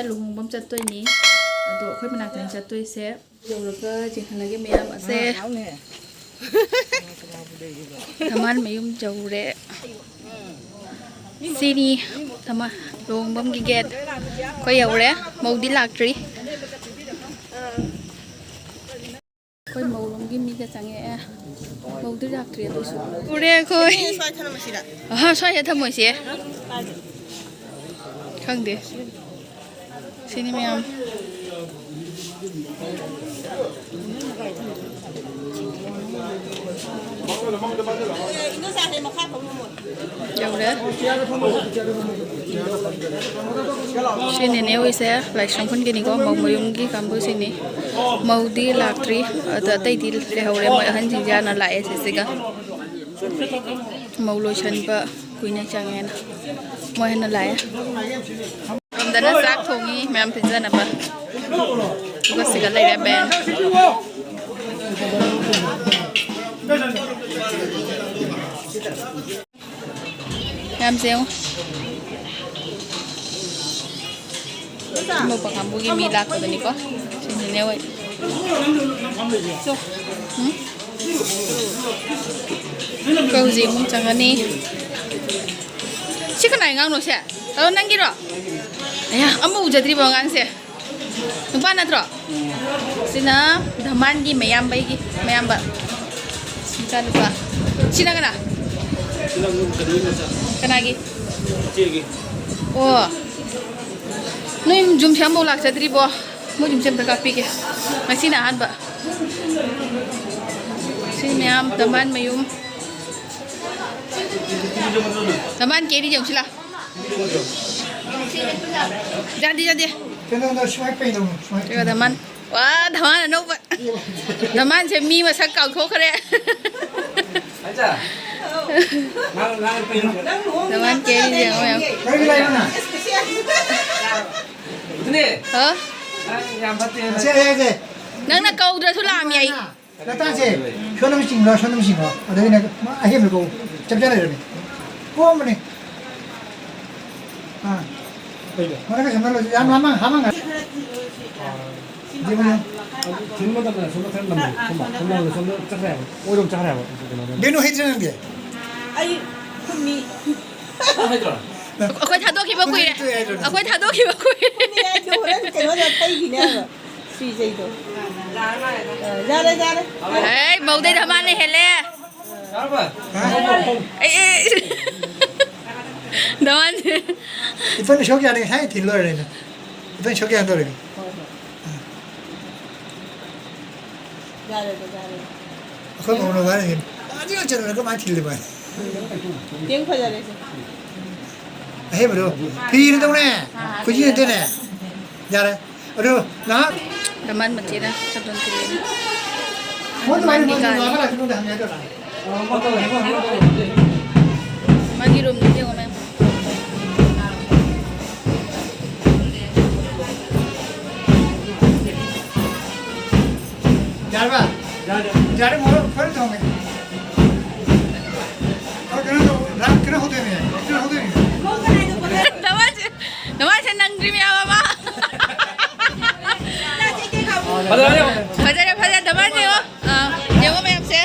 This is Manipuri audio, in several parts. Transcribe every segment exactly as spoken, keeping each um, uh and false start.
ꯂꯨꯍꯣꯡꯕ ꯑꯃ ꯆꯠꯇꯣꯏꯅꯤ꯫ ꯑꯗꯣ ꯑꯩꯈꯣꯏ ꯃꯅꯥꯛꯇꯅꯤ ꯆꯠꯇꯣꯏꯁꯦ꯫ ꯌꯧꯔꯒ ꯆꯦꯟꯍꯜꯂꯒꯦ ꯃꯌꯥꯝ ꯑꯁꯦ꯫ ꯗꯃꯥꯟ ꯃꯌꯨꯝ ꯌꯧꯔꯦ꯫ ꯁꯤꯅꯤ ꯗꯃꯥꯟ ꯂꯨꯍꯣꯡꯐꯝꯒꯤ ꯒꯦꯠ꯫ ꯑꯩꯈꯣꯏ ꯌꯧꯔꯦ꯫ ꯃꯧꯗꯤ ꯂꯥꯛꯇ꯭ꯔꯤ꯫ ꯑꯩꯈꯣꯏ ꯃꯧꯔꯣꯝꯒꯤ ꯃꯤꯒ ꯆꯪꯉꯛꯑꯦ꯫ ꯃꯧꯗꯤ ꯂꯥꯛꯇ꯭ꯔꯤ ꯑꯗꯨꯁꯨ꯫ ꯎꯔꯦ ꯑꯩꯈꯣꯏ꯫ ꯁ꯭ꯋꯥꯏ ꯊꯅꯝꯃꯁꯤꯔ? ꯑꯍꯥ, ꯁ꯭ꯋꯥꯏꯗ ꯊꯝꯃꯣꯏꯁꯦ꯫ ꯈꯪꯗꯦ꯫ ꯁꯤꯅꯤ ꯃꯌꯥꯝ꯫ ꯌꯧꯔꯦ꯫ ꯁꯤ ꯅꯦꯅꯦ ꯍꯣꯏꯁꯦ ꯂꯥꯏꯁ꯭ꯔꯝ ꯈꯨꯟꯒꯤꯅꯤꯀꯣ, ꯃꯧ ꯃꯌꯨꯝꯒꯤ ꯀꯥꯡꯕꯨꯁꯤꯡꯅꯤ꯫ ꯃꯧꯗꯤ ꯂꯥꯛꯇ꯭ꯔꯤ, ꯑꯗꯣ ꯑꯇꯩꯗꯤ ꯂꯩꯍꯧꯔꯦ꯫ ꯃꯣꯏ ꯑꯍꯟꯁꯤꯡꯁꯦ ꯍꯥꯟꯅ ꯂꯥꯛꯑꯦ ꯁꯤꯁꯤꯒ꯫ ꯃꯧ ꯂꯣꯏꯁꯟꯕ ꯀꯨꯏꯅ ꯆꯪꯉꯦꯅ ꯃꯣꯏ ꯍꯥꯟꯅ ꯂꯥꯛꯑꯦ꯫ ꯁꯣꯝꯗꯅ ꯆꯥꯛ ꯊꯣꯡꯉꯤ ꯃꯌꯥꯝ ꯄꯤꯖꯅꯕ꯫ ꯑꯗꯨꯒ ꯁꯤꯒ ꯂꯩꯔꯦ ꯕꯦꯟ꯫ ꯃꯌꯥꯝꯁꯦ ꯌꯦꯡꯉꯨ꯫ ꯑꯅꯧꯕ ꯀꯥꯡꯕꯨꯒꯤ ꯃꯤ ꯂꯥꯛꯄꯗꯅꯤꯀꯣ꯫ ꯁꯤꯅꯅꯦ ꯍꯣꯏ꯫ ꯎꯝ? ꯑꯩꯈꯣꯏ ꯍꯧꯖꯤꯛ ꯏꯃꯨꯡ ꯆꯪꯉꯅꯤ꯫ ꯁꯤ ꯀꯅꯥꯏ ꯑꯉꯥꯡꯅꯣ ꯁꯦ? ꯑꯗꯣ ꯅꯪꯒꯤꯔꯣ? ꯑꯌꯥ, ꯑꯃ ꯎꯖꯗ꯭ꯔꯤꯕꯣ ꯑꯉꯥꯡꯁꯦ? ꯅꯨꯄꯥ ꯅꯠꯇ꯭ꯔꯣ? ꯁꯤꯅ ꯙꯃꯥꯟꯒꯤ ꯃꯌꯥꯝꯕꯩꯒꯤ ꯃꯌꯥꯝꯕ꯫ ꯃꯆꯥꯅꯨꯄꯥ꯫ ꯁꯤꯅ ꯀꯅꯥ? ꯁꯤꯅ ꯑꯃꯨꯛ ꯀꯩꯅꯣꯒꯤ ꯃꯆꯥ꯫ ꯀꯅꯥꯒꯤ? ꯏꯆꯦꯒꯤ꯫ ꯑꯣ꯫ ꯅꯣꯏ ꯌꯨꯝꯁꯦ ꯑꯃꯐꯥꯎ ꯂꯥꯛꯆꯗ꯭ꯔꯤꯕꯣ? ꯃꯣꯏ ꯌꯨꯝꯁꯦ ꯑꯝꯇ ꯀꯥꯞꯄꯤꯒꯦ꯫ ꯉꯁꯤꯅ ꯑꯍꯥꯟꯕ꯫ ꯁꯤ ꯃꯌꯥꯝ ꯙꯃꯥꯟ ꯃꯌꯨꯝ꯫ ꯙꯃꯥꯟ ꯀꯦꯔꯤ ꯌꯦꯡꯉꯨꯁꯤ ꯂꯥꯎ꯫ ꯌꯥꯗꯦ, ꯌꯥꯗꯦ꯫ ꯀꯩꯅꯣꯗ ꯁꯨꯃꯥꯏ ꯄꯩꯗꯧꯅꯤ, ꯁꯨꯃꯥꯏ ꯄꯩ꯫ ꯀꯩꯅꯣ ꯙꯃꯥꯟ꯫ ꯋꯥ, ꯙꯃꯥꯟ ꯑꯅꯧꯕ꯫ ꯙꯃꯥꯟꯁꯦ ꯃꯤ ꯃꯁꯛ ꯀꯥꯎꯊꯣꯛꯈ꯭ꯔꯦ꯫ ꯑꯆꯥ꯫ ꯅꯪ, ꯅꯪ ꯄꯩꯅꯣ꯫ ꯙꯃꯥꯟ ꯀꯦꯔꯤ ꯌꯦꯡꯉꯣ ꯌꯥꯝ꯫ ꯀꯔꯤ ꯂꯩꯕꯅꯣ? ꯑꯗꯨꯅꯦ꯫ ꯍꯥ? ꯅꯪ ꯌꯥꯝ ꯐꯠꯇꯦ꯫ ꯁꯦ, ꯁꯦ, ꯁꯦ꯫ ꯅꯪꯅ ꯀꯧꯗ꯭ꯔꯁꯨ ꯂꯥꯛꯑꯝꯃꯤ ꯑꯩ꯫ ꯂꯇꯥꯁꯦ, ꯁꯣꯝꯗ ꯑꯃ ꯆꯤꯡꯂꯣ, ꯁꯣꯝꯗ ꯑꯃ ꯆꯤꯡꯂꯣ꯫ ꯑꯗꯨꯒꯤꯅꯦ, ꯃꯥ ꯑꯍꯦꯟꯕ ꯀꯧ꯫ ꯆꯞ ꯆꯥꯅ ꯂꯩꯔꯝꯃꯤ꯫ ꯀꯣꯝꯕꯅꯦ꯫ ꯑꯥ꯫ ꯃꯊꯛꯇ ꯁꯝꯅ ꯂꯣꯏꯁꯤ꯫ ꯌꯥꯝ ꯍꯥꯃ-, ꯍꯥꯃ ꯉꯥꯏ꯫ ꯊꯤꯟ ꯃꯇꯝꯗ ꯁꯣꯝꯗ ꯈꯔ ꯅꯝꯃꯦ꯫ ꯁꯣꯝꯗ, ꯁꯣꯝꯗ, ꯁꯣꯝꯗ ꯆꯠꯈ꯭ꯔꯦ ꯍꯥꯏꯕ꯫ ꯑꯣꯏꯔꯣꯝ ꯆꯠꯈ꯭ꯔꯦ ꯍꯥꯏꯕ꯫ ꯀꯩꯅꯣꯗ꯫ ꯕꯦꯅꯨ ꯍꯩꯇ꯭ꯔꯦ ꯅꯪꯗꯤ? ꯑꯩ ꯈꯨꯝꯃꯤ꯫ ꯅꯪ ꯍꯩꯇ꯭ꯔꯣ? ꯑꯩꯈꯣꯏ ꯊꯥꯗꯣꯛꯈꯤꯕ ꯀꯨꯏꯔꯦ꯫ ꯈꯨꯝꯃꯤ ꯍꯩꯇ꯭ꯔꯦ ꯍꯥꯏꯗ꯭ꯔꯣ? ꯑꯩꯈꯣꯏ ꯊꯥꯗꯣꯛꯈꯤꯕ ꯀꯨꯏꯔꯦ꯫ ꯈꯨꯝꯃꯤ ꯍꯥꯏꯗꯣ ꯍꯣꯔꯦꯟ ꯀꯩꯅꯣꯗ ꯇꯩꯈꯤꯅꯦ ꯍꯥꯏꯕ꯫ ꯁꯤꯖꯩꯗꯣ꯫ ꯑ, ꯌꯥꯔꯦ, ꯌꯥꯔꯦ꯫ ꯑꯦ, ꯃꯧꯗꯩ ꯙꯃꯥꯟꯅ ꯍꯦꯜꯂꯦ꯫ ꯑꯦ, ꯑꯦ꯫ ꯙꯃꯥꯟ꯫ ꯏꯐꯟ ꯁꯣꯛ ꯌꯥꯅꯤ, ꯉꯁꯥꯏ ꯊꯤꯜ ꯂꯣꯏꯔꯦ ꯑꯩꯅ꯫ ꯏꯐꯟ ꯁꯣꯛ ꯌꯥꯗꯧꯔꯦ꯫ ꯍꯣꯏ, ꯍꯣꯏ꯫ ꯌꯥꯔꯦꯗ, ꯌꯥꯔꯦꯗ꯫ ꯑꯩꯈꯣꯏ ꯃꯧꯅ ꯋꯥꯔꯤꯁꯦ, "ꯑꯗꯨ ꯆꯠꯂꯨꯔꯒ ꯃꯥ ꯊꯤꯜꯂꯤ ꯃꯥ"꯫ ꯌꯦꯡ ꯐꯖꯔꯦꯁꯦ꯫ ꯑꯍꯦꯟꯕꯗꯣ ꯐꯤꯅ ꯇꯧꯅꯦ, ꯈꯨꯖꯤꯟ ꯅꯠꯇꯦꯅꯦ꯫ ꯌꯥꯔꯦ꯫ ꯑꯗꯨ ꯅꯍꯥꯛ ꯙꯃꯥꯟ ꯃꯆꯦꯅ ꯆꯟꯗꯣꯟ ꯊꯤꯜꯂꯦꯅꯦ꯫ ꯃꯣꯏ ꯙꯃꯥꯟ ꯃꯥꯅꯤ ꯀꯥꯔꯦ꯫ ꯅꯨꯡꯉꯥꯏꯕ ꯂꯥꯛꯇ꯭ꯔꯤꯉꯩꯗ ꯍꯪꯉꯦ ꯍꯥꯏꯗꯣꯏꯔꯥ? ꯃꯥꯒꯤ ꯔꯨꯝꯗ ꯌꯦꯡꯉꯣ, ꯃꯌꯥꯝ꯫ ꯌꯥꯔꯕ? ꯌꯥꯔꯦ, ꯃꯣꯔꯣꯛ ꯐꯔ ꯊꯣꯡꯉꯦ꯫ ꯑ, ꯀꯩꯅꯣ ꯇꯧ, ꯔꯥ-, ꯀꯩꯅꯣ ꯍꯧꯗꯣꯏꯅꯦ, ꯀꯩꯅꯣ ꯍꯧꯗꯣꯏꯅꯦ꯫ ꯙꯃꯥꯟꯁꯦ, ꯙꯃꯥꯟꯁꯦ ꯅꯪꯗ꯭ꯔꯤ ꯃꯌꯥꯝ ꯑꯃ꯫ ꯐꯖꯔꯦ, ꯐꯖꯔꯦ, ꯙꯃꯥꯟꯁꯦ ꯌꯦꯡꯉꯣ꯫ ꯑ, ꯌꯦꯡꯉꯣ ꯃꯌꯥꯝꯁꯦ꯫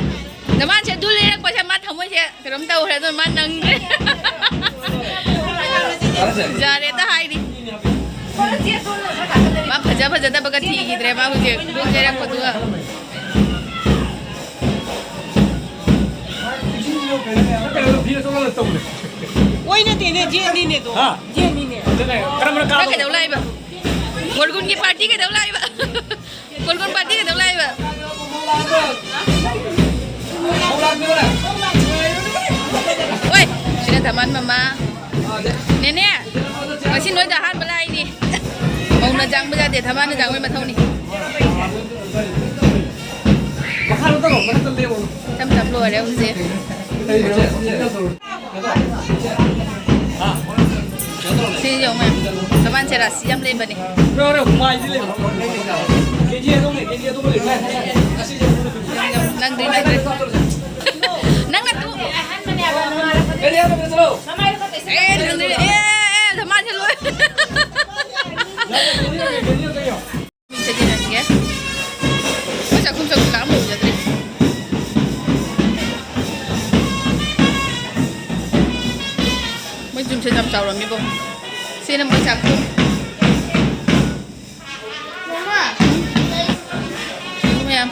ꯙꯃꯥꯟꯁꯦ ꯗꯨ ꯂꯩꯔꯛꯄꯁꯦ ꯃꯥ ꯊꯃꯣꯏꯁꯦ ꯀꯩꯅꯣꯝ ꯇꯧꯈ꯭ꯔꯦ, ꯑꯗꯨꯅ ꯃꯥ ꯅꯪꯗ꯭ꯔꯦ꯫ ꯌꯥꯔꯦꯗ ꯍꯥꯏꯔꯤ꯫ ꯃꯥ ꯐꯖ ꯐꯖꯗꯕꯒ ꯊꯤꯈꯤꯗ꯭ꯔꯦ, ꯃꯥ ꯍꯧꯖꯤꯛ ꯕꯨꯛ ꯂꯩꯔꯛꯄꯗꯨꯒ꯫ ꯑꯣꯏ ꯅꯠꯇꯦꯅꯦ, ꯖꯦꯠꯅꯤꯅꯦ ꯑꯗꯣ꯫ ꯍꯥ? ꯖꯦꯠꯅꯤꯅꯦ꯫ ꯅꯪ ꯀꯩꯗꯧ ꯂꯥꯛꯏꯕ? ꯒꯣꯜꯒꯨꯟꯒꯤ ꯄꯥꯔꯇꯤ ꯀꯩꯗꯧ ꯂꯥꯛꯏꯕ? ꯀꯣꯜ ꯀꯣꯟ ꯄꯥꯔꯇꯤ ꯀꯩꯗꯧ ꯂꯥꯛꯏꯕ? ꯍꯣꯏ, ꯁꯤꯅ ꯙꯃꯥꯟ ꯃꯃꯥ꯫ ꯅꯦꯅꯦ, ꯉꯁꯤ ꯅꯣꯏꯗ ꯑꯍꯥꯟꯕ ꯂꯥꯛꯏꯅꯤ꯫ ꯃꯧꯅ ꯆꯥꯡꯕ ꯌꯥꯗꯦ, ꯙꯃꯥꯟꯅ ꯆꯥꯡꯕꯩ ꯃꯊꯧꯅꯤ꯫ ꯇꯞ ꯇꯞ ꯂꯣꯏꯔꯦ ꯍꯧꯖꯤꯛ꯫ ꯁꯤ ꯌꯦꯡꯉꯨ ꯃꯌꯥꯝ꯫ ꯙꯃꯥꯟꯁꯦ ꯔꯥꯁꯤ ꯌꯥꯝ ꯂꯩꯕꯅꯦ꯫ ꯅꯪꯗꯤ, ꯅꯪꯗꯤ꯫ ꯅꯪꯅ ꯇꯨ-, ꯑꯦ, ꯅꯪꯗꯤ꯫ ꯑꯦ, ꯑꯦ, ꯑꯦ, ꯙꯃꯥꯟꯁꯦ ꯂꯣꯏ꯫ ꯁꯤꯅ ꯃꯣꯏ ꯆꯥꯛꯊꯣꯡ꯫ ꯃꯌꯥꯝ꯫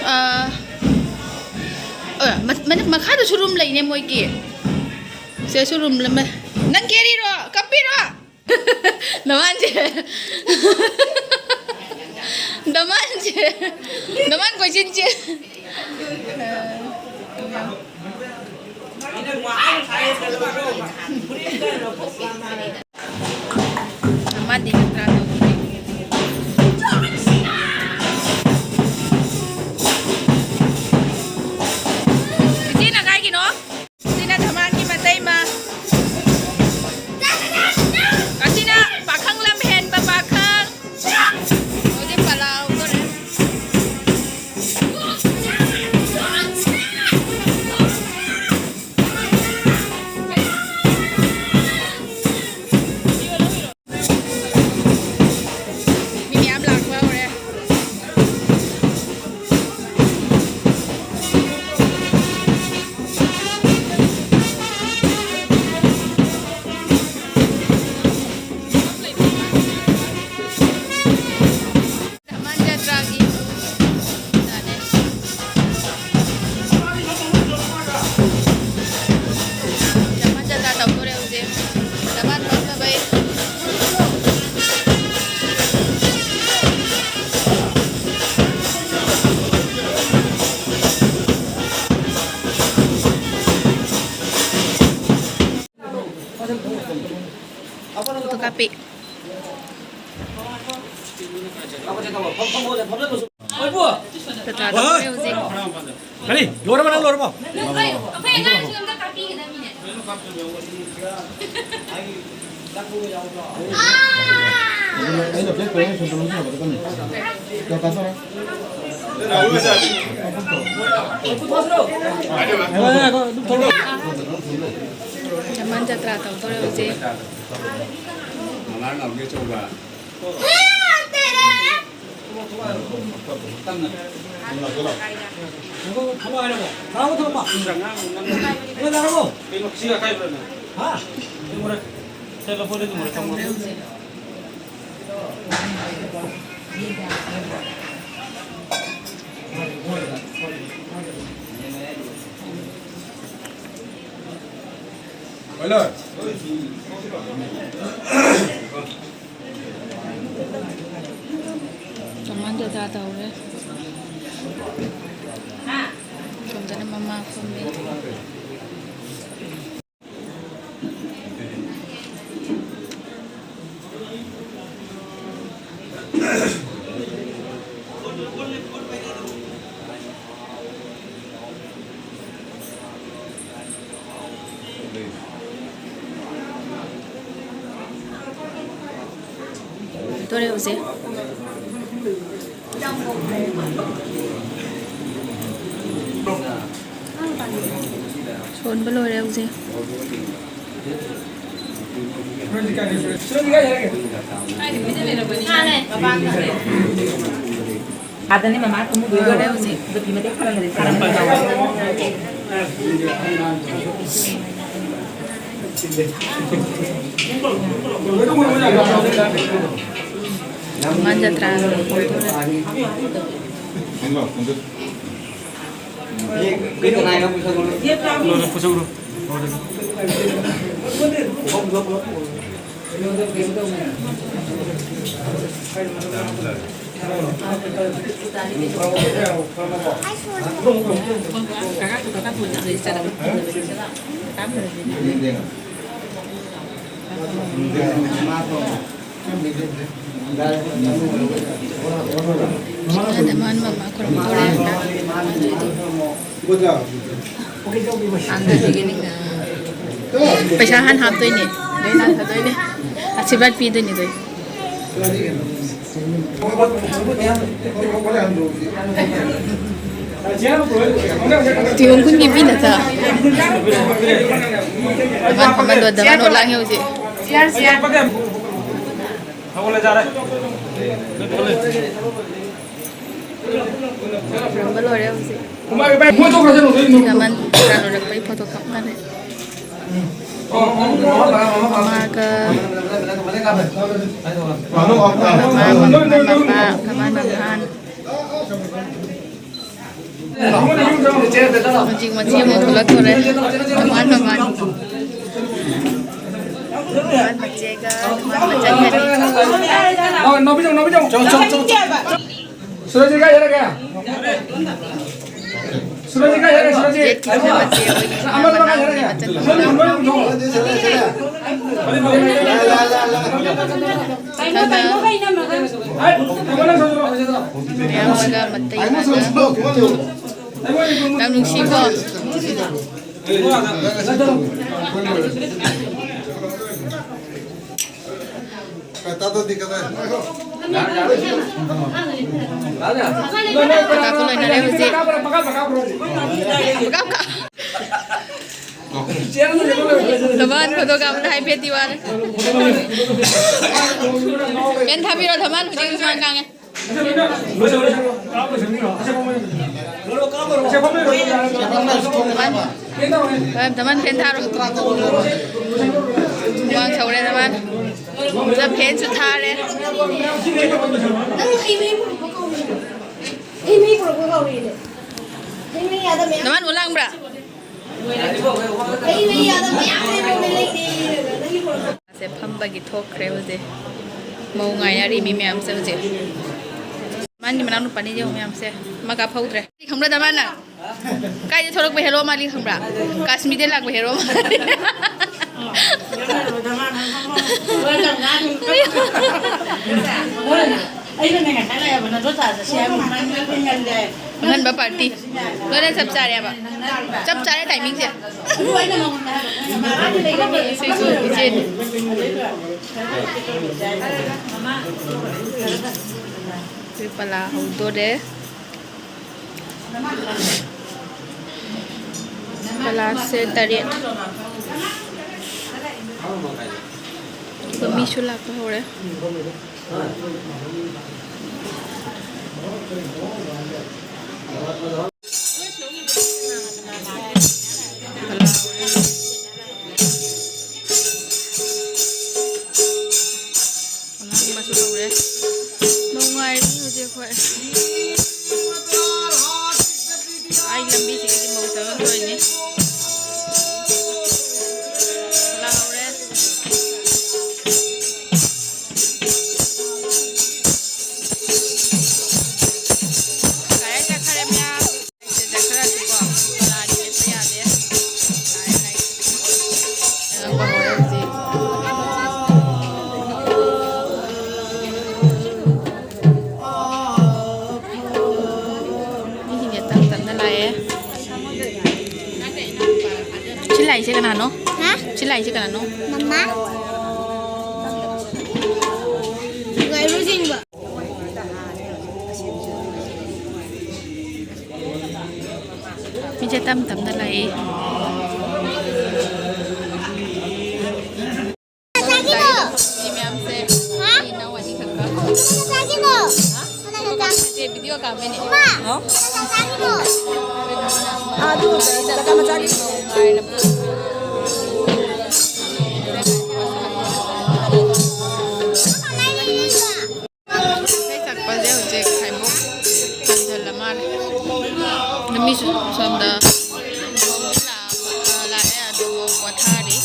ꯑꯥ, ꯑ, ꯃ-, ꯃ-, ꯃꯈꯥꯗꯁꯨ room ꯂꯩꯅꯦ ꯃꯣꯏꯒꯤ꯫ ꯁꯤꯗꯁꯨ room ꯂꯩ꯫ ꯅꯪ ꯀꯦꯔꯤꯔꯣ? ꯀꯞꯄꯤꯔꯣ? ꯗꯃꯥꯟꯁꯦ꯫ ꯗꯃꯥꯟꯁꯦ꯫ ꯗꯃꯥꯟ ꯀꯣꯏꯆꯦꯟ ꯆꯦꯟ꯫ ꯗꯃꯥꯟꯗꯤ ꯅꯠꯇ꯭ꯔꯥ ꯇꯧꯗꯣꯏ꯫ ꯏꯆꯦꯅ ꯀꯥꯏꯒꯤꯅꯣ? ꯁꯤꯅ ꯙꯃꯥꯟꯒꯤ ꯃꯇꯩꯃ꯫ ꯑꯁꯤꯅ ꯄꯥꯈꯪ ꯂꯝ ꯍꯦꯟꯕ ꯄꯥꯈꯪ꯫ ꯍꯧꯖꯤꯛ ꯄꯂꯥꯎꯗꯣꯔꯦ꯫ ꯃꯤ ꯃꯌꯥꯝ ꯂꯥꯛꯄ ꯍꯧꯔꯦ꯫ ꯊꯝꯕꯥꯜ ꯖꯇ꯭ꯔꯥꯒꯤ ꯖꯥꯠꯅꯦ꯫ ꯊꯝꯕꯥꯜ ꯖꯇ꯭ꯔꯥ ꯇꯧꯗꯣꯔꯦ ꯍꯧꯖꯤꯛ꯫ ꯊꯝꯕꯥꯜ ꯐꯝꯅꯕꯩ꯫ ꯐꯣꯇꯣ ꯀꯥꯞꯄꯤ꯫ ꯖꯇ꯭ꯔꯥ ꯇꯧꯗꯣꯔꯦ ꯍꯧꯖꯤꯛ꯫ ꯀꯔꯤ? ꯂꯣꯏꯔꯕ? ꯅꯪ ꯂꯣꯏꯔꯕꯣ? ꯑꯩꯈꯣꯏ ꯑꯉꯥꯡꯁꯤꯡ ꯑꯝꯇ ꯀꯥꯞꯄꯤꯒꯗꯕꯅꯤꯅꯦ꯫ ꯑꯩꯅ black ꯀꯂꯔ ꯁꯨꯝ ꯇꯧꯔꯁꯨ ꯌꯥꯕꯗꯣ ꯀꯟꯅ꯫ ꯀꯌꯥ ꯀꯥꯞꯊꯣꯔꯦ? ꯊꯝꯕꯥꯜ ꯖꯇ꯭ꯔꯥ ꯇꯧꯗꯣꯔꯦ ꯍꯧꯖꯤꯛ꯫ ꯑꯉꯥꯡ ꯅꯥꯎꯕꯤ ꯑꯆꯧꯕ꯫ ꯆꯥꯃꯟꯗ ꯆꯥ ꯇꯧꯔꯦ꯫ ꯁꯣꯝꯗꯅ ꯃꯃꯥ ꯐꯝꯃꯤ꯫ ꯇꯣꯔꯦ ꯍꯧꯖꯤꯛ꯫ ꯁꯣꯟꯕ ꯂꯣꯏꯔꯦ ꯍꯧꯖꯤꯛ꯫ ꯑꯗꯅꯤ ꯃꯃꯥ ꯀꯨꯝꯃꯨꯗꯣꯏꯗꯣ꯫ ꯂꯣꯏꯔꯦ ꯍꯧꯖꯤꯛ꯫ ꯑꯗꯨ ꯐꯤ ꯃꯇꯦꯛ ꯈꯔ ꯂꯩꯔꯦ, ꯈꯔ ꯑꯃ ꯌꯥꯎꯔꯦ꯫ ꯍꯅꯨꯃꯥꯟ ꯖꯇ꯭ꯔꯥ꯫ ꯄꯩꯁꯥ ꯍꯥꯟꯅ ꯍꯥꯞꯇꯣꯏꯅꯦ, ꯑꯗꯩ ꯍꯥꯟꯅ ꯊꯥꯗꯣꯏꯅꯦ, ꯑꯁꯤꯔꯕꯥꯗ ꯄꯤꯗꯣꯏꯅꯦ ꯑꯗꯩ꯫ ꯇꯤꯌꯣꯡ ꯈꯨꯟꯒꯤ ꯃꯤ ꯅꯠꯇ꯫ ꯃꯥꯟ ꯐꯝꯍꯟꯗꯣ ꯗꯃꯥꯟ ꯑꯣ ꯂꯥꯡꯉꯦ ꯍꯧꯖꯤꯛ꯫ ꯊꯧꯒꯠꯂꯦ ꯌꯥꯔꯦ꯫ ꯂꯣꯏꯔꯦ ꯍꯧꯖꯤꯛ꯫ ꯃꯃꯥ ꯂꯣꯏꯔꯛꯄꯩ ꯐꯣꯇꯣ ꯀꯥꯞꯅꯔꯦ꯫ ꯃꯃꯥꯒ ꯃꯃꯥ, ꯃꯃꯥ, ꯃꯃꯥ, ꯃꯃꯥ꯫ ꯍꯧꯖꯤꯛ ꯃꯆꯦ ꯑꯃꯨꯛ ꯊꯣꯛꯂꯛꯇꯣꯔꯦ꯫ ꯃꯃꯥꯟ ꯃꯃꯥꯟ꯫ ꯃꯃꯥꯟ ꯃꯆꯦꯒ ꯃꯃꯥꯟ ꯃꯆꯟꯒꯅꯤ꯫ ꯁꯨꯔꯖꯤꯠ ꯀꯥꯏ ꯆꯠꯂꯒꯦ? ꯁꯨꯔꯖꯤꯠ ꯀꯥꯏ ꯆꯠꯂꯒꯦ? ꯁꯨꯔꯖꯤꯠ꯫ ꯖꯦꯠꯀꯤꯁꯤꯅ ꯃꯆꯦ ꯑꯣꯏꯒꯤ꯫ ꯑꯃꯗ ꯃꯈꯥ ꯆꯠꯂꯒꯦ꯫ ꯃꯆꯟ ꯃꯅꯥꯎ꯫ ꯃꯌꯥꯝ ꯑꯃꯒ ꯃꯇꯩ ꯑꯃꯒ꯫ ꯌꯥꯝ ꯅꯨꯡꯁꯤꯀꯣ꯫ ꯀꯥꯀꯨ ꯂꯣꯏꯅꯔꯦ ꯍꯧꯖꯤꯛ꯫ ꯙꯃꯥꯟ ꯐꯣꯇꯣ ꯀꯥꯞꯄꯗ ꯍꯥꯏꯐꯦꯠꯇꯤ ꯋꯥꯔꯦ꯫ ꯐꯦꯟ ꯊꯥꯕꯤꯔꯣ, ꯙꯃꯥꯟ ꯍꯧꯖꯤꯛ ꯍꯨꯃꯥꯡ ꯀꯥꯡꯉꯦ꯫ ꯙꯃꯥꯟ, ꯙꯃꯥꯟ ꯐꯦꯟ ꯊꯥꯔꯣ꯫ ꯍꯨꯃꯥꯡ ꯁꯧꯔꯦ ꯙꯃꯥꯟ꯫ ꯁꯤꯗ ꯐꯦꯟꯁꯨ ꯊꯥꯔꯦ꯫ ꯅꯪ ꯍꯩ ꯃꯍꯤ ꯄꯨꯔꯛꯄ ꯀꯥꯎꯔꯤꯅꯦ꯫ ꯍꯩ ꯃꯍꯤ ꯄꯨꯔꯛꯄ ꯀꯥꯎꯔꯤꯅꯦ꯫ ꯍꯩ ꯃꯍꯤ ꯑꯥꯗ ꯃꯌꯥꯝ ꯙꯃꯥꯟ ꯑꯣ ꯂꯥꯡꯕ꯭ꯔꯥ? ꯁꯦ ꯐꯝꯕꯒꯤ ꯊꯣꯛꯈ꯭ꯔꯦ ꯍꯧꯖꯤꯛ꯫ ꯃꯧ ꯉꯥꯏꯅꯔꯤ ꯃꯤ ꯃꯌꯥꯝꯁꯦ ꯍꯧꯖꯤꯛ꯫ ꯃꯥꯒꯤ ꯃꯅꯥꯎꯅꯨꯄꯥꯅꯤ ꯌꯦꯡꯉꯨ ꯃꯌꯥꯝꯁꯦ꯫ ꯑꯃ ꯀꯥꯞꯍꯧꯗ꯭ꯔꯦ꯫ ꯈꯪꯕ꯭ꯔꯥ ꯙꯃꯥꯟꯅ? ꯀꯥꯏꯗ ꯊꯣꯛꯂꯛꯄ ꯍꯦꯔꯣ ꯃꯥꯜꯂꯤ ꯈꯪꯕ꯭ꯔꯥ? ꯀꯥꯁꯃꯤꯔꯗ ꯂꯥꯛꯄ ꯍꯦꯔꯣ ꯃꯥꯜꯂꯤ꯫ ꯑꯩꯅꯅꯦ ꯉꯁꯥꯏ ꯂꯥꯛꯑꯦꯕ, ꯅꯗꯣ ꯆꯥ ꯆꯠꯁꯦ ꯍꯥꯏꯕ, ꯅꯪ ꯉꯜꯂꯦ꯫ ꯑꯉꯟꯕ ꯄꯥꯔꯇꯤ꯫ ꯂꯣꯏꯅ ꯆꯞ ꯆꯥꯔꯦꯕ꯫ ꯆꯞ ꯆꯥꯔꯦ ꯇꯥꯏꯃꯤꯡꯁꯦ꯫ ꯁꯤꯁꯨ ꯏꯆꯦꯅꯤ꯫ ꯑꯩꯈꯣꯏ ꯄꯂꯥ ꯍꯧꯗꯣꯔꯦ꯫ ꯄꯂꯥꯁꯦ ꯇꯔꯦꯠ꯫ ꯃꯤꯁꯨ ꯂꯥꯛꯄ ꯍꯧꯔꯦ꯫ ꯂꯥꯡꯕꯁꯨ ꯍꯧꯔꯦ꯫ ꯅꯨꯡꯉꯥꯏꯔꯤ ꯍꯧꯖꯤꯛ ꯑꯩꯈꯣꯏ꯫ ꯑꯩ ꯂꯝꯕꯤꯁꯤꯒꯗꯤ ꯃꯧ ꯆꯪꯉꯛꯇꯣꯏꯅꯤ꯫ ꯂꯥꯎꯔꯦ꯫ ꯀꯥꯏ ꯆꯠꯈ꯭ꯔꯦ ꯃꯌꯥꯝ? ꯁꯤꯗ ꯈꯔꯁꯨꯀꯣ ꯆꯣꯂꯥꯗꯤ ꯂꯤꯠꯄ ꯌꯥꯗꯦ꯫ ꯂꯥꯛꯑꯦ, ꯂꯥꯛꯑꯦ꯫ ꯆꯪꯉꯛꯄ ꯍꯧꯔꯦ ꯍꯧꯖꯤꯛ꯫ ꯃꯤꯁꯤꯡꯁꯦ ꯇꯞ ꯇꯞꯅ ꯂꯥꯛꯑꯦ꯫ ꯁꯤ ꯂꯥꯛꯏꯁꯦ ꯀꯅꯥꯅꯣ? ꯍꯥ? ꯁꯤ ꯂꯥꯛꯏꯁꯦ ꯀꯅꯥꯅꯣ? ꯃꯃꯥ꯫ ꯉꯥꯏꯔꯨꯁꯤꯡꯕ꯫ ꯃꯤꯁꯦ ꯇꯞ ꯇꯞꯅ ꯂꯥꯛꯏ꯫ ꯃꯤ ꯃꯌꯥꯝꯁꯦ ꯃꯤ ꯏꯅꯥꯎ ꯑꯅꯤꯈꯛꯀ꯫ ꯁꯦ ꯚꯤꯗꯤꯑꯣ ꯀꯥꯞꯄꯤꯅꯦ꯫ ꯍꯥꯎ? ꯏꯁꯩ ꯁꯛꯄꯁꯦ ꯍꯧꯖꯤꯛ ꯍꯥꯏꯕꯨꯛ ꯍꯟꯖꯜꯂ ꯃꯥꯜꯂꯦ꯫ ꯅꯨꯃꯤꯠꯁꯨ ꯁꯣꯝꯗ ꯂꯥꯛꯑꯦ, ꯑꯗꯨ ꯄꯣꯊꯥꯔꯤ꯫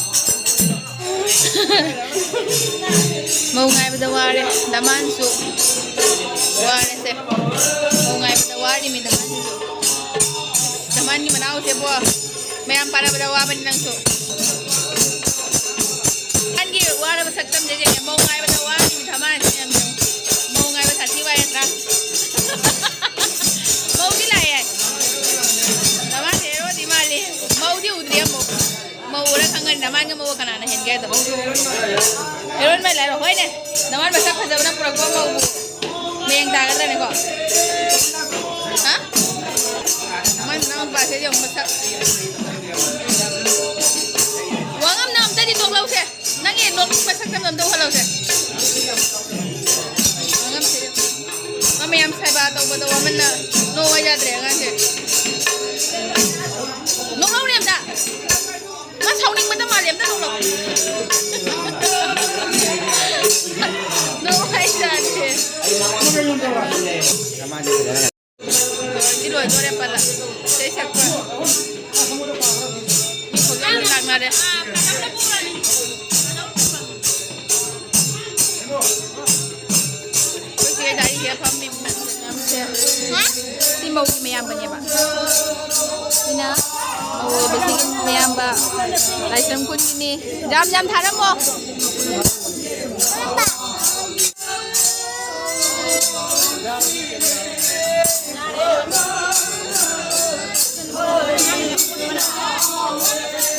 ꯃꯧ ꯉꯥꯏꯕꯗ ꯋꯥꯔꯦ, ꯗꯃꯥꯟꯁꯨ ꯋꯥꯔꯦꯁꯦ꯫ ꯃꯧ ꯉꯥꯏꯕꯗ ꯋꯥꯔꯤꯃꯤ ꯗꯃꯥꯟꯁꯤꯁꯨ꯫ ꯗꯃꯥꯟꯒꯤ ꯃꯅꯥꯎꯁꯦꯕꯣ, ꯃꯌꯥꯝ ꯄꯥꯟꯅꯕꯗ ꯋꯥꯕꯅꯤ ꯅꯪꯁꯨ꯫ ꯅꯪꯒꯤ ꯋꯥꯔꯕ ꯁꯛꯇꯝꯁꯦ ꯌꯦꯡꯉꯦ, ꯃꯧ ꯉꯥꯏꯕꯗ ꯋꯥꯔꯤꯃꯤ ꯗꯃꯥꯟꯁꯦ ꯌꯥꯝ ꯌꯦꯡꯉꯦ꯫ ꯃꯧ ꯉꯥꯏꯕ ꯁꯥꯊꯤ ꯋꯥꯏ ꯅꯠꯇ꯭ꯔꯥ? ꯃꯧꯗꯤ ꯂꯥꯛꯑꯦ꯫ ꯗꯃꯥꯟ ꯍꯦꯔꯣꯗꯤ ꯃꯥꯜꯂꯤ꯫ ꯃꯧꯗꯤ ꯎꯗ꯭ꯔꯤ ꯑꯃꯨꯛ꯫ ꯃꯧ ꯎꯔ ꯈꯪꯒꯅꯤ ꯗꯃꯥꯟꯒ ꯃꯧꯒ ꯀꯅꯥꯅ ꯍꯦꯟꯒꯦ ꯍꯥꯏꯗꯣ꯫ ꯍꯦꯔꯣꯏꯟ ꯃꯥꯏ ꯂꯥꯏꯔꯣ꯫ ꯍꯣꯏꯅꯦ, ꯗꯃꯥꯟ ꯃꯁꯛ ꯐꯖꯕꯅ ꯄꯨꯔꯛꯄ ꯃꯧꯕꯨ ꯃꯌꯦꯡ ꯇꯥꯒꯗ꯭ꯔꯅꯦꯀꯣ? ꯍꯥ? ꯗꯃꯥꯟ ꯃꯅꯥꯎ ꯅꯨꯄꯥꯁꯦ ꯌꯦꯡꯉꯨ ꯃꯁꯛ꯫ ꯋꯥꯉꯝꯅ ꯑꯝꯇꯗꯤ ꯅꯣꯛꯂꯧꯁꯦ꯫ ꯅꯪꯒꯤ ꯅꯣꯛꯅꯤꯡꯕ ꯁꯛꯇꯝꯗꯣ ꯑꯝꯇ ꯑꯗꯣ ꯋꯥꯃꯟꯅ ꯅꯣꯛꯑꯣ ꯌꯥꯗ꯭ꯔꯦ ꯑꯉꯥꯡꯁꯦ꯫ ꯅꯣꯛꯂꯧꯔꯦ ꯑꯝꯇ꯫ ꯃꯥ ꯁꯥꯎꯅꯤꯡꯕꯗ ꯃꯥꯜꯂꯦ, ꯑꯝꯇ ꯅꯣꯛꯂꯧ꯫ ꯅꯣꯛꯑꯣ ꯍꯥꯏ ꯌꯥꯗ꯭ꯔꯦ꯫ ꯂꯣꯏꯗꯤ ꯂꯣꯏꯗꯣꯔꯦ ꯄꯜꯂ꯫ ꯏꯁꯩ ꯁꯛꯄ꯫ ꯃꯤ ꯈꯣꯡꯖꯦꯜ ꯂꯥꯡꯅꯔꯦ꯫ ꯑꯩꯈꯣꯏ ꯆꯦ ꯒꯥꯔꯤ ꯍꯦꯛ ꯐꯝꯃꯤ ꯃꯌꯥꯝꯁꯦ꯫ ꯁꯤ ꯃꯧꯒꯤ ꯃꯌꯥꯝꯕꯅꯦꯕ꯫ ꯁꯤꯅ ꯃꯧ ꯑꯣꯏꯕꯁꯤꯒꯤ ꯃꯌꯥꯝꯕ ꯂꯥꯏꯁ꯭ꯔꯝ ꯈꯨꯟꯒꯤꯅꯤ꯫ ꯌꯥꯝ ꯌꯥꯝ ꯊꯥꯔꯝꯃꯣ꯫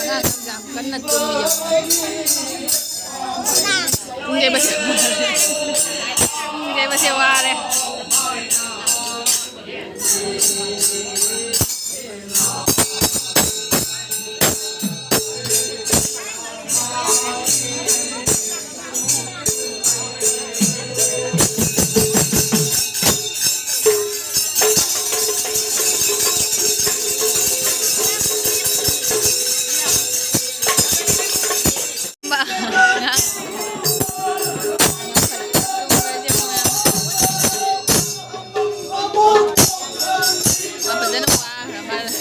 ꯑꯉꯥꯡ ꯌꯥꯝ ꯀꯟꯅ ꯇꯨꯝꯃꯤ꯫ ꯄꯨꯡ ꯌꯩꯕꯁꯦ, ꯄꯨꯡ ꯌꯩꯕꯁꯦ ꯋꯥꯔꯦ꯫ ꯃꯥ ꯐꯖꯅ ꯋꯥꯈ꯭ꯔ ꯃꯥꯜꯂꯦ꯫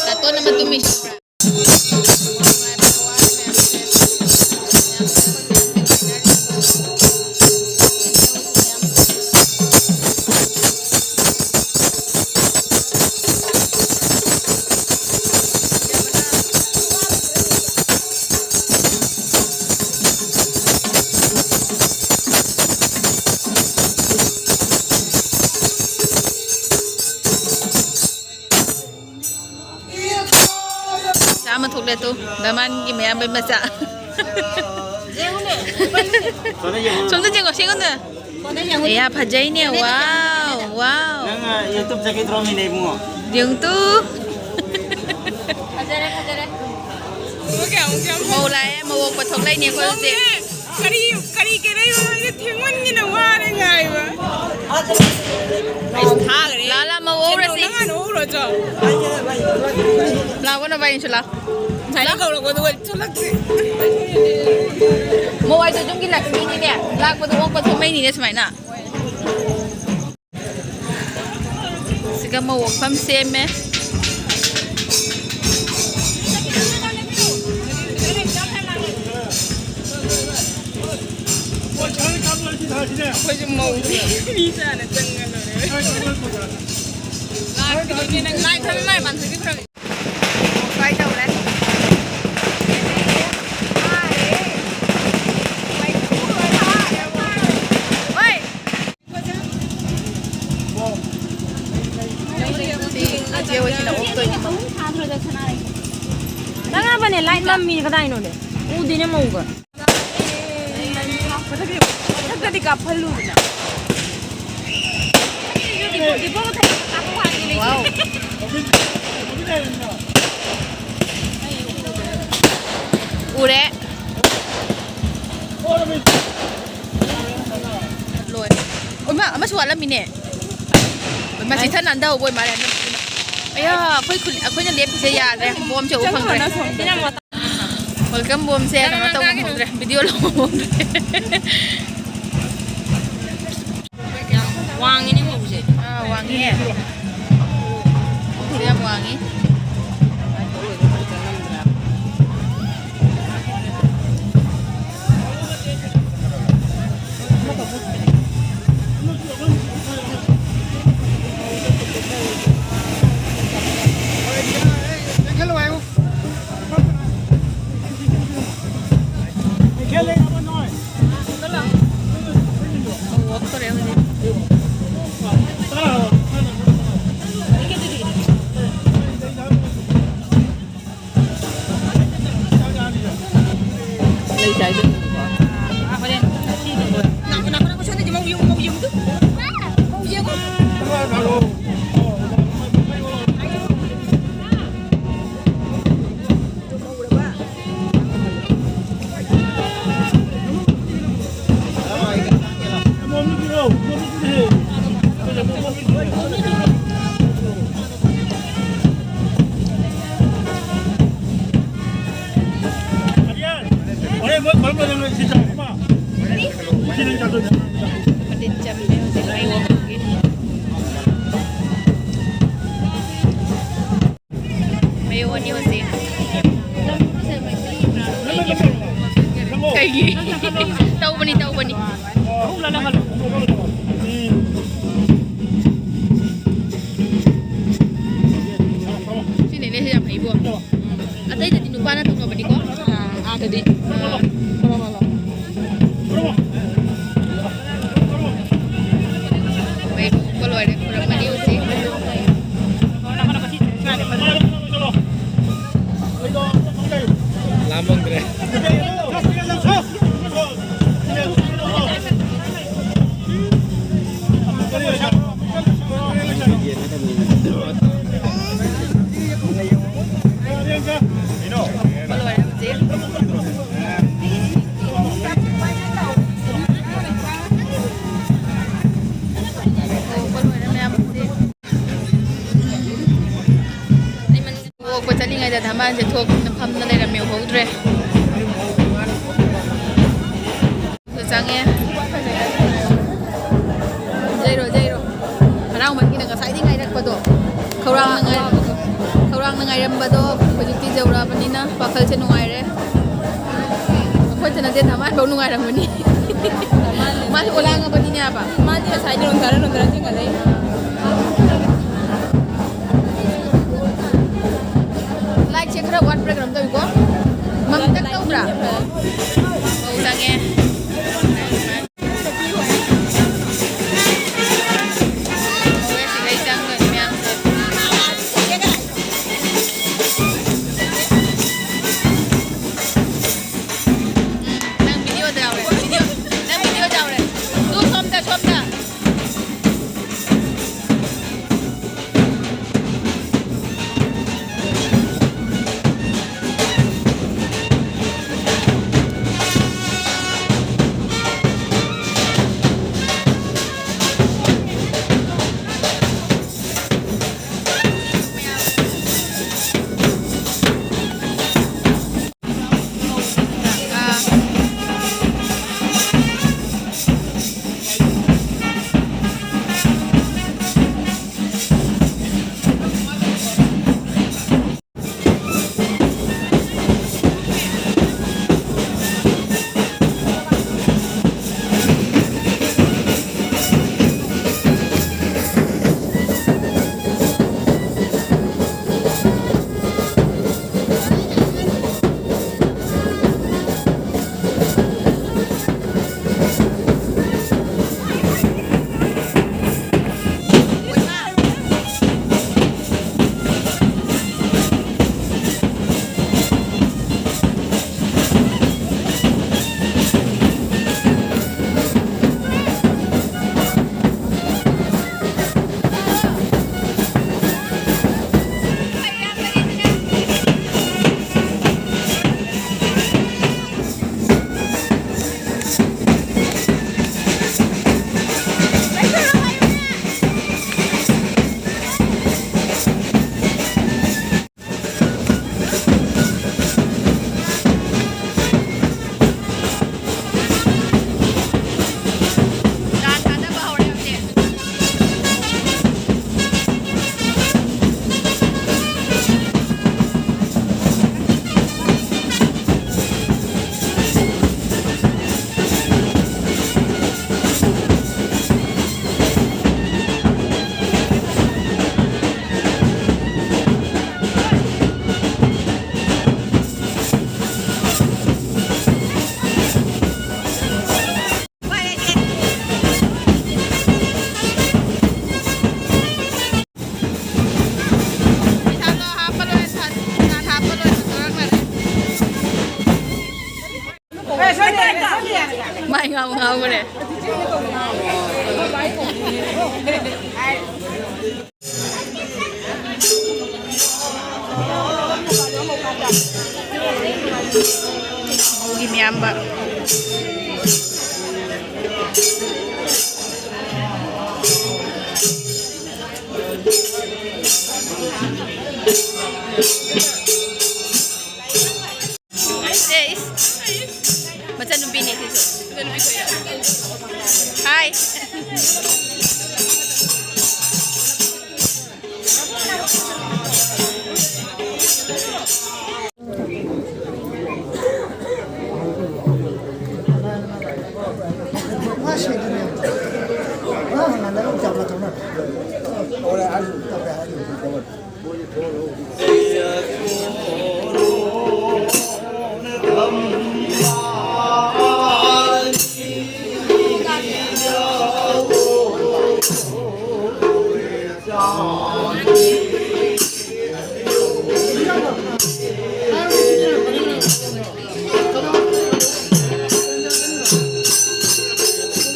ꯅꯥꯇꯣꯟ ꯑꯃ ꯇꯨꯝꯃꯤ꯫ ꯆꯥꯝꯃ ꯊꯣꯛꯂꯦ ꯇꯨ, ꯗꯃꯥꯟꯒꯤ ꯃꯌꯥꯝꯕꯩ ꯃꯆꯥ꯫ ꯁꯣꯝꯗ ꯌꯦꯡꯉꯣ, ꯁꯤ ꯑꯩꯉꯣꯟꯗ꯫ ꯀꯣꯟꯅ ꯌꯦꯡꯉꯨ꯫ ꯑꯦ, ꯌꯥ, ꯐꯖꯩꯅꯦ, ꯋꯥꯎ꯫ Wow. ꯅꯪ, ꯑ, YouTube ꯆꯠꯈꯤꯗ꯭ꯔꯣ ꯃꯤꯅꯦ ꯏꯕꯨꯡꯉꯣ? ꯌꯦꯡꯉꯨ ꯇꯨ꯫ ꯐꯖꯔꯦ, ꯐꯖꯔꯦ꯫ ꯃꯧ ꯂꯥꯛꯑꯦ, ꯃꯧ ꯑꯣꯛꯄ ꯊꯣꯛꯂꯛꯏꯅꯦ ꯑꯩꯈꯣꯏ ꯍꯧꯖꯤꯛ꯫ ꯀꯔꯤ, ꯀꯔꯤ ꯀꯔꯤ ꯊꯦꯡꯃꯟꯒꯤꯅ ꯋꯥꯔꯦ ꯉꯥꯏꯕ꯫ ꯑꯩꯁ ꯊꯥꯈ꯭ꯔꯦ꯫ ꯂꯥ, ꯂꯥ, ꯃꯧ ꯑꯣꯛꯎꯔꯁꯤ꯫ ꯅꯪ ꯍꯥꯟꯅ ꯑꯣꯛꯎꯔꯣ ꯆꯣ꯫ ꯂꯥꯛꯑꯣ ꯅꯕꯥꯏꯅꯤꯁꯨ ꯂꯥꯛꯑꯣ꯫ ꯉꯁꯥꯏꯅ ꯀꯧꯔꯛꯄꯗꯨꯒ ꯊꯣꯛꯂꯛꯇ꯭ꯔꯤ꯫ ꯃꯧ ꯍꯥꯏꯗꯣ ꯌꯨꯝꯒꯤ ꯂꯛꯁꯃꯤꯅꯤꯅꯦ꯫ ꯂꯥꯛꯄꯗ ꯑꯣꯛꯄ ꯊꯣꯛꯃꯩꯅꯤꯅꯦ ꯁꯨꯃꯥꯏꯅ꯫ ꯁꯤꯒ ꯃꯧ ꯑꯣꯛꯐꯝ ꯁꯦꯝꯃꯦ꯫ ꯑꯩꯈꯣꯏꯁꯨ ꯃꯧꯅꯤ꯫ ꯃꯤ ꯆꯥꯅ ꯆꯪꯉ ꯂꯣꯏꯔꯦ꯫ ꯂꯥꯏ ꯊꯝꯃꯦ, ꯃꯥꯏ ꯄꯥꯟꯊꯣꯏꯕꯤ ꯈꯨꯔꯝꯃꯤ꯫ ꯀꯥꯏ ꯇꯧꯔꯦ? ꯍꯣꯏ꯫ ꯁꯤ ꯏꯆꯦ ꯍꯣꯏꯁꯤꯅ ꯑꯣꯛꯇꯣꯏꯅꯦ꯫ ꯅꯪ ꯍꯥꯏꯕꯅꯦ, ꯂꯥꯏꯠ ꯃꯝꯃꯤ ꯀꯗꯥꯏꯅꯣꯅꯦ? ꯎꯗꯦꯅꯦ ꯃꯧꯒ꯫ ꯃꯊꯛꯇꯗꯤ ꯀꯥꯞꯍꯜꯂꯨꯗꯅ꯫ ꯋꯥꯎ꯫ ꯎꯔꯦ꯫ ꯂꯣꯏꯔꯦ꯫ ꯑꯣꯏꯃꯥ, ꯑꯃꯁꯨ ꯋꯥꯠꯂꯝꯃꯤꯅꯦ꯫ ꯑꯣꯏꯃꯥ, ꯆꯤꯊ ꯅꯥꯟꯗꯍꯧꯕ ꯑꯣꯏ ꯃꯥꯜꯂꯦ꯫ ꯑꯌꯥ, ꯑꯩꯈꯣꯏ ꯈꯨꯟ-, ꯑꯩꯈꯣꯏꯅ ꯂꯦꯞꯄꯤꯁꯦ ꯌꯥꯗ꯭ꯔꯦ꯫ ꯕꯣꯝꯁꯦ ꯎ ꯐꯪꯗ꯭ꯔꯦ꯫ Welcome ꯕꯣꯝꯁꯦ ꯀꯩꯅꯣ ꯇꯧꯕ ꯉꯝꯍꯧꯗ꯭ꯔꯦ, video ꯂꯧꯕ ꯉꯝꯍꯧꯗ꯭ꯔꯦ꯫ ꯌꯥꯝ ꯋꯥꯡꯉꯤꯅꯦ ꯃꯧꯁꯦ꯫ ꯑꯥ, ꯋꯥꯡꯉꯤꯌꯦ꯫ ꯃꯧꯁꯦ ꯌꯥꯝ ꯋꯥꯡꯉꯤ꯫ ꯃꯌꯣꯟꯅꯤ ꯍꯧꯖꯤꯛ꯫ ꯀꯩꯒꯤ? ꯇꯧꯕꯅꯤ, ꯇꯧꯕꯅꯤ꯫ ꯁꯤ ꯅꯦꯅꯦꯁꯦ ꯌꯥꯝ ꯍꯩꯕꯣ꯫ ꯑꯇꯩꯗꯗꯤ ꯅꯨꯄꯥꯅ ꯇꯧꯅꯕꯅꯤꯀꯣ꯫ ꯑꯥ, ꯑꯥꯗꯗꯤ꯫ ꯑꯥ꯫ ꯃꯩ ꯊꯣꯛꯄ ꯂꯣꯏꯔꯦ, ꯈꯨꯔꯨꯝꯃꯅꯤ ꯍꯧꯖꯤꯛ꯫ ꯂꯥꯝꯃꯝꯗ꯭ꯔꯦ꯫ ꯑꯣꯛꯄ ꯆꯠꯂꯤꯉꯩꯗ ꯙꯃꯥꯟꯁꯦ ꯊꯣꯛꯇꯅ ꯐꯝꯅ ꯂꯩꯔꯝꯃꯦ, ꯎꯍꯧꯗ꯭ꯔꯦ꯫ ꯑꯗꯨ ꯆꯪꯉꯦ꯫ ꯖꯩꯔꯣ, ꯖꯩꯔꯣ꯫ ꯍꯔꯥꯎꯃꯟꯒꯤꯅ ꯉꯁꯥꯏꯗꯤ ꯉꯥꯏꯔꯛꯄꯗꯣ, ꯈꯧꯔꯥꯡꯅ ꯉꯥꯏ-, ꯈꯧꯔꯥꯡꯅ ꯉꯥꯏꯔꯝꯕꯗꯣ ꯍꯧꯖꯤꯛꯇꯤ ꯌꯧꯔꯛꯑꯕꯅꯤꯅ ꯋꯥꯈꯜꯁꯦ ꯅꯨꯡꯉꯥꯏꯔꯦ꯫ ꯑꯩꯈꯣꯏꯇ ꯅꯠꯇꯦ, ꯙꯃꯥꯟꯐꯧ ꯅꯨꯡꯉꯥꯏꯔꯝꯒꯅꯤ꯫ ꯃꯥꯁꯨ ꯑꯣꯂꯥꯡꯉꯕꯅꯤꯅꯦ ꯍꯥꯏꯕ꯫ ꯃꯥꯗꯤ ꯉꯁꯥꯏꯗꯤ ꯅꯣꯡꯊꯥꯔ ꯅꯣꯡꯊꯥꯔ ꯆꯤꯡꯈꯠꯂꯛꯏ꯫ ꯂꯥꯏꯠꯁꯦ ꯈꯔ ꯋꯥꯠꯄ꯭ꯔꯥ ꯀꯩꯅꯣꯝ ꯇꯧꯏꯀꯣ? ꯃꯝꯇꯛ ꯇꯧꯕ꯭ꯔꯥ? ꯑꯧ, ꯆꯪꯉꯦ꯫ ꯁꯤꯗꯩ ꯆꯪꯗꯣꯏꯅꯤ ꯃꯌꯥꯝꯁꯦ꯫ ꯎꯝ, ꯅꯪ ꯚꯤꯗꯤꯑꯣꯗ ꯌꯥꯎꯔꯦ꯫ ꯚꯤꯗꯤꯑꯣ, ꯅꯪ ꯚꯤꯗꯤꯑꯣꯗ ꯌꯥꯎꯔꯦ꯫ ꯇꯨ, ꯁꯣꯝꯗ, ꯁꯣꯝꯗ꯫ ꯇꯧꯕꯅꯦ꯫ ꯃꯧꯒꯤ ꯃꯌꯥꯝꯕ꯫ ꯃꯆꯟꯅꯨꯄꯤꯅꯦ ꯁꯤꯁꯨ꯫ ꯍꯥꯏ꯫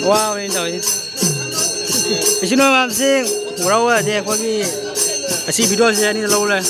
ꯋꯥꯕꯅꯤ ꯇꯧꯔꯤꯁꯦ꯫ ꯏꯆꯤꯟ ꯏꯅꯥꯎ ꯃꯌꯥꯝꯁꯤ ꯎꯔꯛꯑꯣ ꯌꯥꯗꯦ꯫ ꯑꯩꯈꯣꯏꯒꯤ ꯑꯁꯤ ꯚꯤꯗꯤꯑꯣꯁꯦ ꯑꯅꯤꯗ ꯂꯧ ꯂꯩ꯫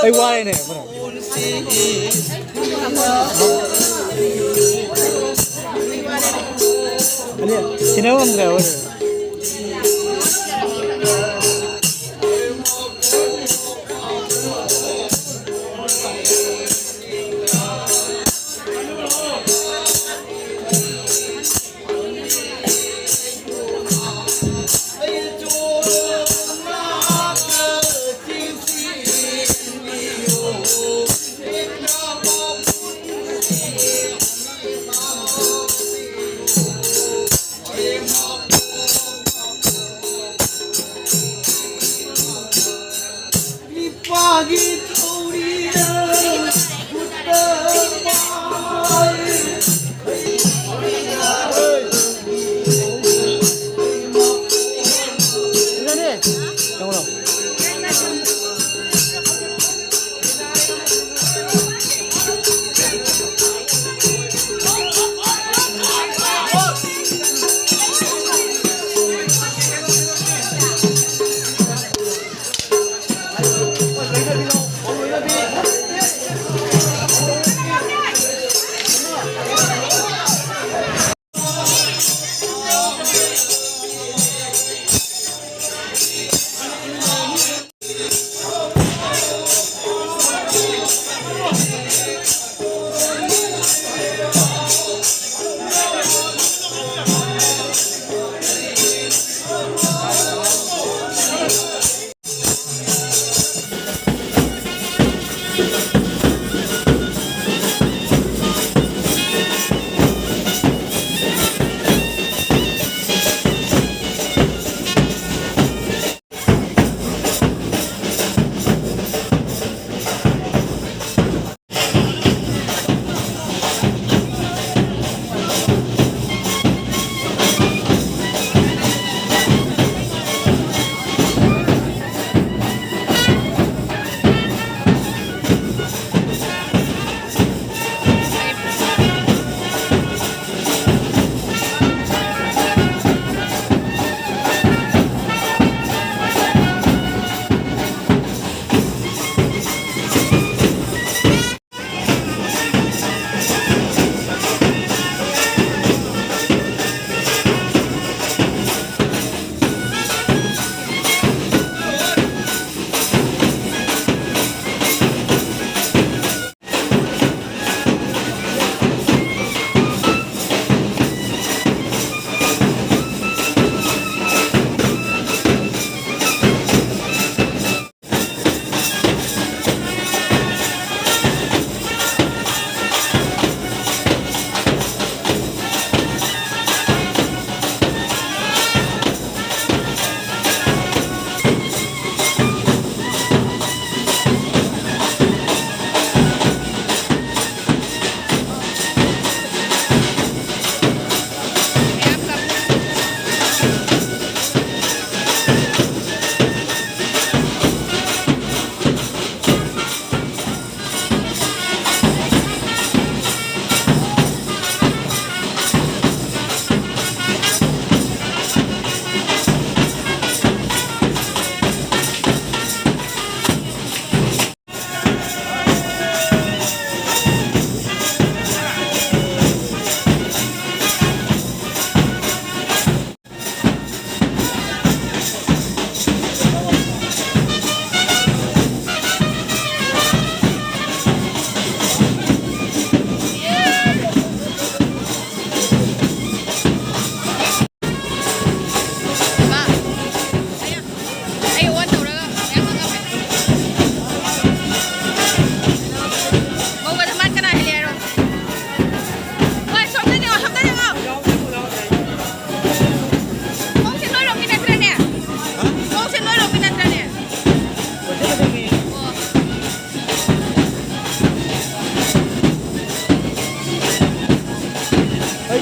ꯑꯩ ꯋꯥꯔꯦꯅꯦ ꯐꯅ꯫ ꯑꯗꯨ ꯁꯤꯟꯅ ꯉꯝꯗ꯭ꯔꯦ ꯑꯩꯈꯣꯏ꯫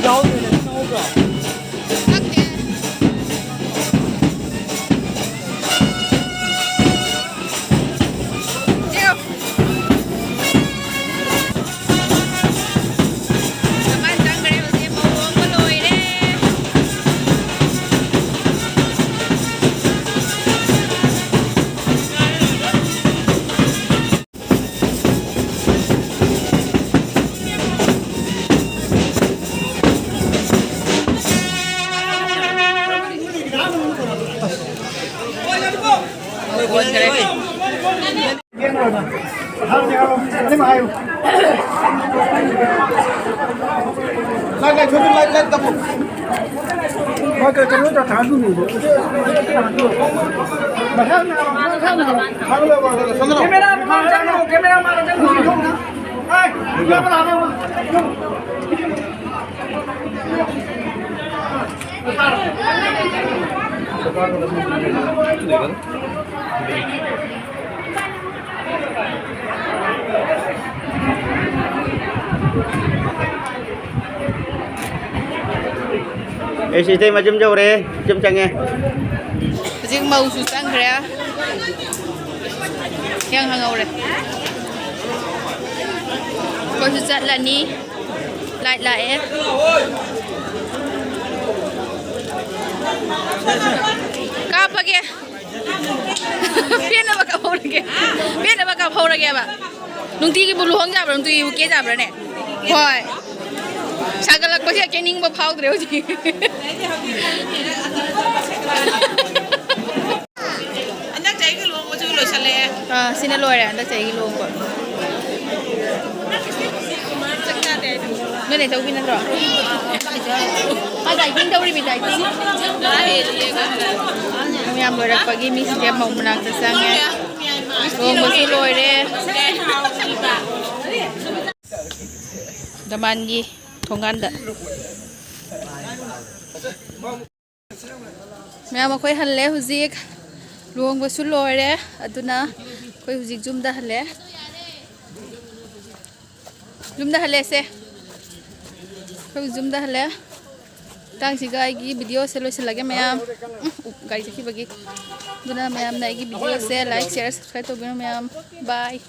ꯌꯥꯎꯗ꯭ꯔꯦꯅꯦ, ꯈꯪꯍꯧꯕ꯭ꯔꯣ? ꯈꯪꯗꯦ꯫ ꯆꯦ꯫ ꯀꯃꯥꯏ ꯆꯪꯈ꯭ꯔꯦ ꯍꯧꯖꯤꯛ? ꯃꯧ ꯍꯣꯡꯕ ꯂꯣꯏꯔꯦ꯫ ꯑꯦꯁ, ꯏꯇꯩꯃ ꯌꯨꯝ ꯌꯧꯔꯦ, ꯌꯨꯝ ꯆꯪꯉꯦ꯫ ꯍꯧꯖꯤꯛ ꯃꯧꯁꯨ ꯆꯪꯈ꯭ꯔꯦ꯫ ꯍꯤꯌꯥꯡ ꯍꯪꯍꯧꯔꯦ꯫ ꯑꯩꯈꯣꯏꯁꯨ ꯆꯠꯂꯅꯤ꯫ ꯂꯥꯏꯠ ꯂꯥꯛꯑꯦ꯫ ꯀꯥꯞꯄꯒꯦ꯫ ꯄꯦꯟꯅꯕ ꯀꯥꯞꯍꯧꯔꯒꯦ꯫ ꯄꯦꯟꯅꯕ ꯀꯥꯞꯍꯧꯔꯒꯦꯕ꯫ ꯅꯨꯡꯇꯤꯒꯤꯕꯨ ꯂꯨꯍꯣꯡ ꯌꯥꯕ꯭ꯔꯥ? ꯅꯨꯡꯇꯤꯒꯤꯕꯨ ꯀꯦ ꯌꯥꯕ꯭ꯔꯥꯅꯦ? ꯍꯣꯏ꯫ ꯁꯥꯒꯠꯂꯛꯄꯁꯦ ꯀꯦꯅꯤꯡꯕ ꯐꯥꯎꯗ꯭ꯔꯦ ꯍꯧꯖꯤꯛ꯫ ꯍꯟꯗꯛ ꯆꯍꯤꯒꯤ ꯂꯨꯍꯣꯡꯕꯁꯨ ꯂꯣꯏꯁꯜꯂꯛꯑꯦ꯫ ꯑꯥ, ꯁꯤꯅ ꯂꯣꯏꯔꯦ ꯍꯟꯗꯛ ꯆꯍꯤꯒꯤ ꯂꯨꯍꯣꯡꯕ꯫ ꯅꯣꯏ ꯅꯦꯆꯧꯕꯤ ꯅꯠꯇ꯭ꯔꯣ? ꯃꯥ dieting ꯇꯧꯔꯤꯃꯤ, dieting꯫ ꯃꯌꯥꯝ ꯂꯣꯏꯔꯛꯄꯒꯤ ꯃꯤꯁꯤꯡꯁꯦ ꯃꯧ ꯃꯅꯥꯛꯇ ꯆꯪꯉꯦ꯫ ꯂꯨꯍꯣꯡꯕꯁꯨ ꯂꯣꯏꯔꯦ꯫ ꯗꯃꯥꯟꯒꯤ ꯊꯣꯡꯒꯥꯟꯗ꯫ ꯃꯌꯥꯝ, ꯑꯩꯈꯣꯏ ꯍꯜꯂꯦ ꯍꯧꯖꯤꯛ꯫ ꯂꯨꯍꯣꯡꯕꯁꯨ ꯂꯣꯏꯔꯦ꯫ ꯑꯗꯨꯅ ꯑꯩꯈꯣꯏ ꯍꯧꯖꯤꯛ ꯌꯨꯝꯗ ꯍꯜꯂꯦ꯫ ꯌꯨꯝꯗ ꯍꯜꯂꯦꯁꯦ꯫ ꯑꯩꯈꯣꯏ ꯌꯨꯝꯗ ꯍꯜꯂꯦ꯫ ꯃꯇꯥꯡꯁꯤꯒ ꯑꯩꯒꯤ ꯚꯤꯗꯤꯑꯣꯁꯦ ꯂꯣꯏꯁꯤꯜꯂꯒꯦ ꯃꯌꯥꯝ꯫ ꯎꯝ, ꯎꯞ, ꯒꯥꯔꯤ ꯆꯠꯈꯤꯕꯒꯤ꯫ ꯑꯗꯨꯅ ꯃꯌꯥꯝꯅ ꯑꯩꯒꯤ ꯚꯤꯗꯤꯑꯣꯁꯦ like, share, subscribe ꯇꯧꯕꯤꯔꯣ ꯃꯌꯥꯝ꯫ Bye꯫